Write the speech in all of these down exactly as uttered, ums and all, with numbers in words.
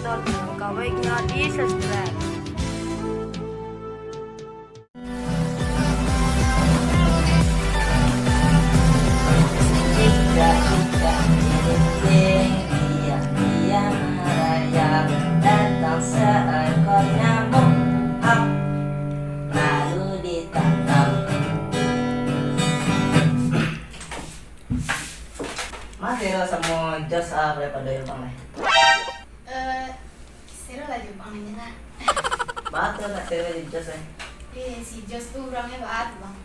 Alangkah baiknya di-subscribe. Lalu ditangkap. Mas, Ira samo Jos, ah, pada pado yo, Bang, eh? Eh, sero lah jo Bang nanya, nak. Batua tak sero jo Jos, eh? Eh, si Jos tu urangnyo baa tu, Bang.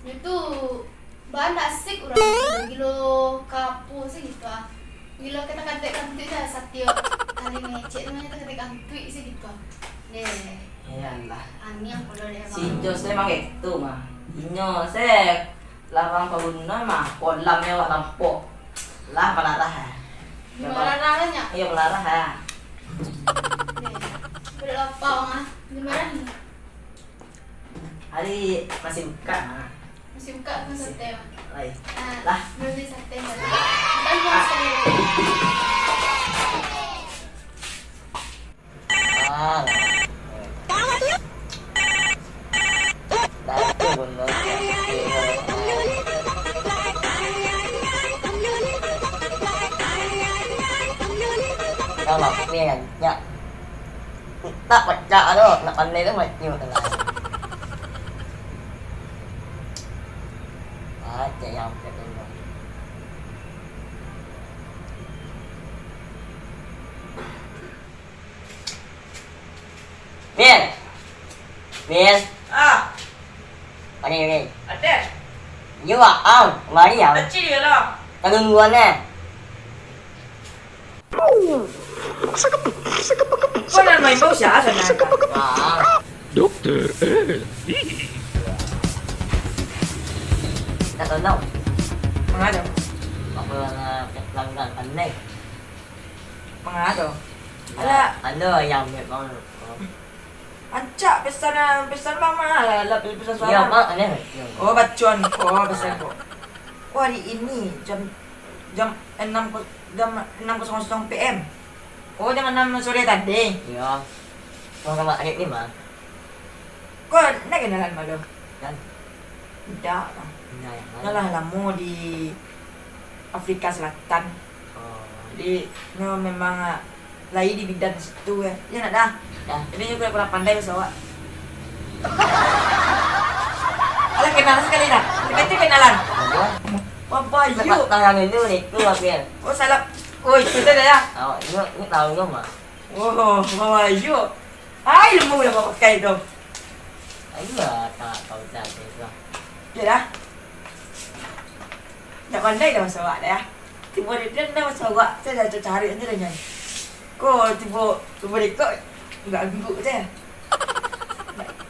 Nyo tu baa ndak asik urang tu, gilo kapo se gitu, ah. Gilo kata kantuik-kantuik se, satiok kali ngecek tu nyo tu kata kantuik se gitu, ah. Deh. Iyolah. Aneh pulo deh, Bang. Si Jos tu emang gitu, mah. Inyo se Larang paguno mah, kolam nyo awak tampok. Lah, malarah, ah. Malarah nyo? Iyo, malarah, ah. Nih, kulik lapau, ah. Di mana ni? Ari masih buka, ah. Masih buka tu sate, Bang. Lai. Ah, lah. Beli sate, Bang. Bukan, Bang, ah, sekali. Ah, lah. Lah, itu gunung. Kalau aku yang nyak, tak pecah tu, nak pandai tu mati tu lah. Ah, cek yang pecah tu. Min. Min. Ah. Mari, Min. Ado. Yo, ah, mari, ah. Kecil je lah. Tanggung duluan, eh. Kau nak main bau siapa sana? Ah. Dokter L. Tak tahu, tahu. Mangado? Apa, pelanggan pandai? Mangado? Alah. Ando yang ambil bang. Rancak pesan, pesan bang mah lah, lah pesan suara. Iyo, Mak, aneh. Oh, bacuan. Oh, pesan kok. Oh, hari ini jam, jam enam ko-, jam enam kosong kosong P M. Oh, jam enam sore tadi. Iyo. Kau sama Arif ni, Bang? Kau nak kenalan malu? Kan? Indak, Bang. Nah, yang mana? Dah lah lamo di Afrika Selatan. Oh. Jadi, nyo memang, ah, lahia di bidan situ, eh. Iyo nak dah? Dah. Jadi, nyo kurang pandai bahaso awak. Alah, kenalan sakali dah. Sakali tu kenalan. Ayo. Bapak, iyo. Tangan dulu ni, tu apa ya? Oh, salah. Oh, itu dah, ya. Awak, ini, ini tahu nyo, Mak. Oh, Bapak, iyo. Ai, ilmu lah bapak pakai tu. Ayolah, tak tahu cari tu. Yo dah. Ndak pandai dah bahaso awak dah. Tibo di den dah bahaso awak, saya dah cari aja dengan. Ko tibo, tibo di kok, nggak angguk je.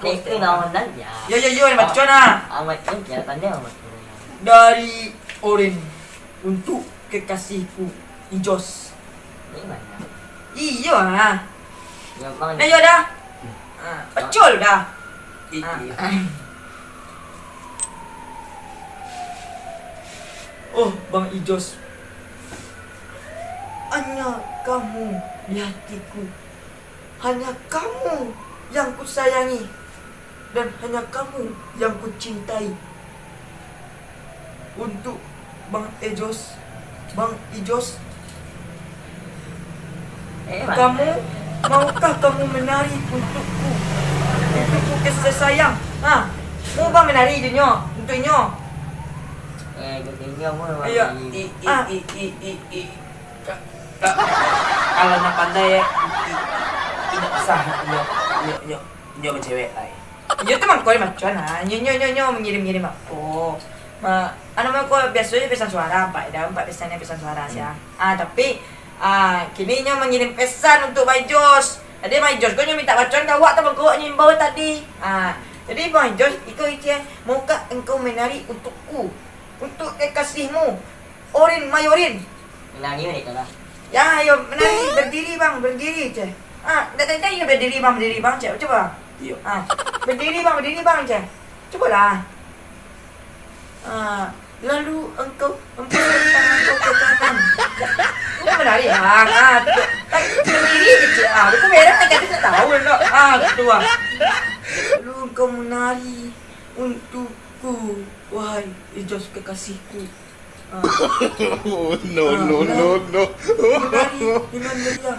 Itu lawan aja. Yo, yo, yo, macam mana? Amat tu, ya, pandai amat tu. Dari Orin, untuk kekasihku, Ijos. Ini mana? Iyo, ah. Yo, Bang. Dah, yo dah. Hmm. Ah, pecul dah. I-, ah. Iyo. Oh, Bang Ijos. Hanya kamu di hatiku. Hanya kamu yang kusayangi. Dan hanya kamu yang kucintai. Untuk Bang Ejos, Bang Ijos, eh, Bang. Kamu, maukah kamu menari untukku? Untukku kasih sayang. Ha, mau Bang menari je nyo, untuk nyo. Eh, betul nyo, Bang. Iyo. I, i, ah. I, i, i, i. Ka-, ka-, kalau nak pandai, i, i, indak usah nyo, nyo, nyo, nyo mencewek lai. Iyo tu mangko macam nah. Nyo, nyo, nyo, nyo mangirim-ngirim apo. Ma-, anu mangko biaso je pesan suara, ampek dah, ampek pesan, pesan suara sia. Hmm. Ah, tapi, ah, kini nyo mangirim pesan untuk Bang Jos. Jadi Bang Jos ko nyo minta bacoan ka awak tu mangko awak nyo imbau tadi. Ah, jadi Bang Jos, iko ice, maukah engkau menari untukku, untuk kekasihmu? Orin, Mayorin. Menari mereka lah. Ya, ayo, menari. Berdiri, Bang, berdiri, ceh. Ah, dak tadi, tadi berdiri, Bang, berdiri, Bang, ceh. Cuba. Iyo. Ah, berdiri, Bang, berdiri, Bang, ceh. Cubalah. Ah, lalu engkau hempaskan tangan kau ke kanan. Ini menari, Bang. Ah, tu. Kan, berdiri je Ah, betul merah, kan kita tak tahu lah. Ah, gitu ah. Lu kau menari untukku, wahai Ijos kekasihku. Ah. No, Ah, no, benar. No, no. Menari dengan meriah.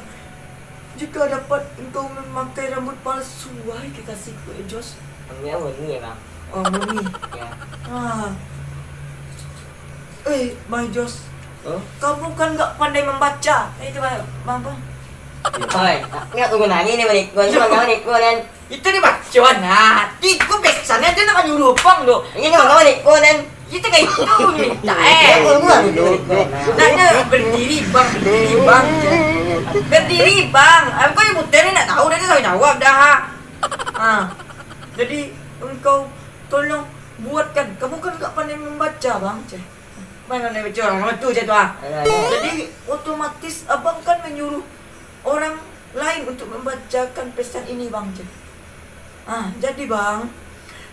Jika dapat engkau memakai rambut palsu, wahai kekasihku Ijos. Rambutnya murni ya, Bang? Oh, murni. Ya. Ah. Eh, Bang Ijos. Huh? Kamu kan nggak pandai membaca. Eh, itu Bang, Bang, Bang. Oi, nggak tunggu nani ni, Bang Iko. Ini Bang, Bang Iko, Nan. Itu dibaco, nah. Iko pesannya dia nak manyuruh pang tu. Ini Bang, Bang Iko, Nan. Itu kayak itu minta, eh. Ya, Bang, Bang, Bang Iko, Nan. Nah, nah, berdiri, Bang, berdiri, Bang. Berdiri, Bang. Aku yang muter ni nak tahu, dia tak tahu jawab dah. Ha. Jadi, engkau tolong buatkan. Kamu kan nggak pandai membaca, Bang, ceh. Mana nak baca orang tu, ceh, tu, ah. Alah, alah. Jadi, otomatis abang kan menyuruh orang lain untuk membacakan pesan ini, Bang, ceh. Ah, jadi, Bang,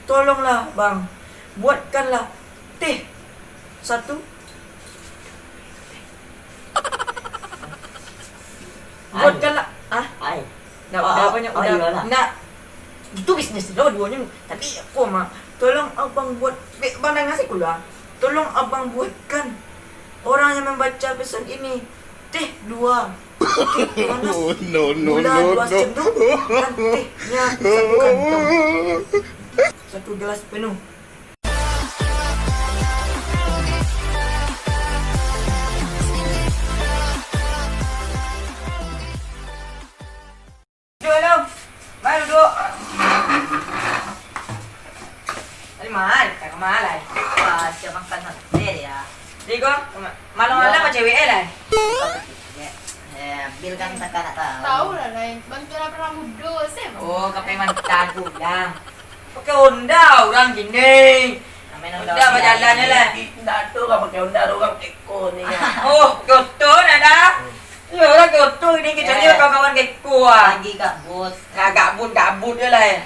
tolonglah, Bang, buatkanlah teh satu. Ai. Buatkanlah, ah? Ai. Nak, oh, udah oh, banyak, oh, udah. Iyalah. Nak, itu bisnis lo duonyo. Tapi aku mah, tolong abang buat, be-, bang danga siko lah. Tolong abang buatkan orang yang membaca pesan ini teh dua. Teh panas. Oh, no, no, gula no, dua no. Sendok, dan tehnya satu kantong. Satu gelas penuh. Duduk, Long. Mari duduk. Tadi mah, kita ke mana, Lai? Wah, siap makan sate dia. Jadi, kau, malam-malam apa cewek, eh, Lai? Eh, Bil kan takkan nak tahu. Tahu lah, Lai. Bantuan apa rambut dosen. Oh, kape mantan pulang. Pakai Honda urang kini. Honda bajalan je lah. Indak ado urang pakai Honda, urang pakai Eko ni. Oh, pakai oto nak dah. Iyo, urang pakai oto kini, kecuali kawan-kawan pakai Eko ah. Lagi gabut. Nah, gabut-gabut je lah, eh.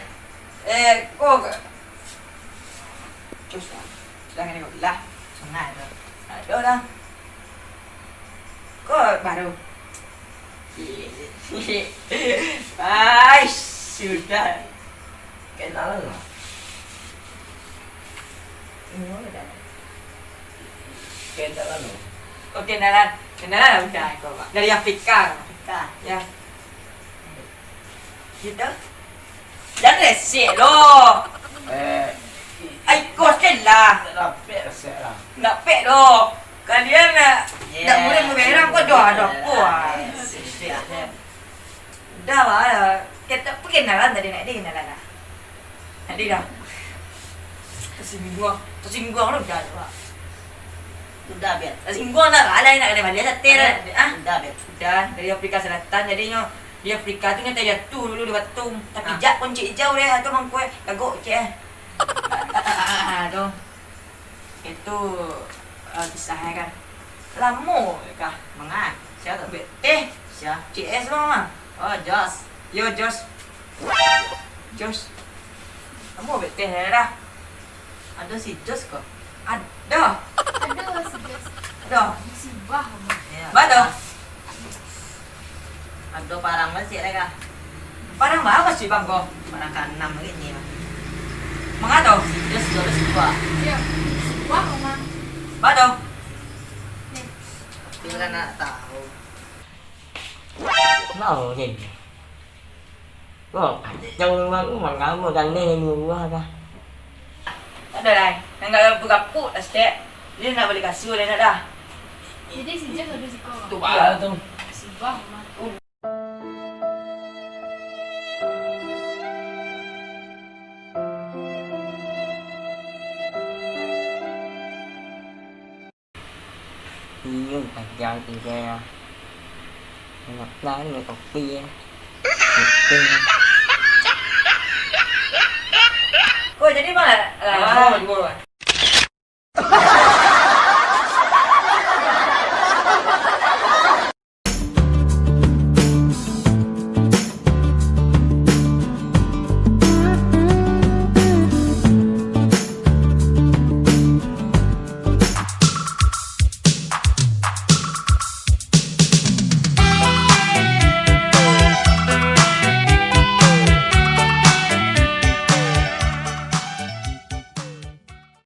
Eh, ko cus lah. Dah kena lah. Sangat tu. Ado dah. Ko baru. Ai, sudah. Kenalan lah. Kenalan lah. Oh, kenalan. Kenalan lah udah, ko, Pak. Dari Afrika. Afrika. Ya. Gitu. Jan resek lo. Eh. Ai, kos je lah. Rapek resek lah. Rapek lo. Kalian nak, nak mulai memberak kau dah, dah kau ah. Dah lah. Kita perkenalan tadi, nak dikenalan lah. Nak dah. Tersinggung. Tersinggung lo dah, Pak. Udah, Bian. Tersinggung dah, Pak. Alah, nak kena balik satir. Ah? Udah, Bian. Udah, dari Afrika Selatan, jadinyo di Afrika tu nyo tajatuah dulu di Batum. Tapi jak pun cik ijau deh, atau mangkuk, kagok cik eh. Ah, tu. Itu, eh, kisah eh kan. Lamo kah? Mangai? Sia tu? Be-, teh. Sia? C S bang mah. Oh, Jos. Yo, Jos. Jos. Lamo be-, teh dah. Ado si Jos ko? Ado. Ado si Jos. Ado. Musibah. Iyo. Ba tu? Ado parang basiak lai kah? Parang ba basiak bang ko? Parang kaanam lagi ni. Manga tu? Si Jos, Jos dua. Iyo. Musibah, Mang. Ba tu? Ni. Tapi kan nak tahu. Mau ni. Wah, kacau memang, memang lamo kan ni, ni buah dah. Tak ada lai. Nan agak gapuk-gapuk lah sikit. Dia nak bali kasua dia nak dah. Jadi si Jas ada siko. Tu baru tu. Sibah mah. Iyo, panjang tingga. Enak lah ni kopi ya. Kopi. Ko jadi bang lah. Ah. Oh, dua.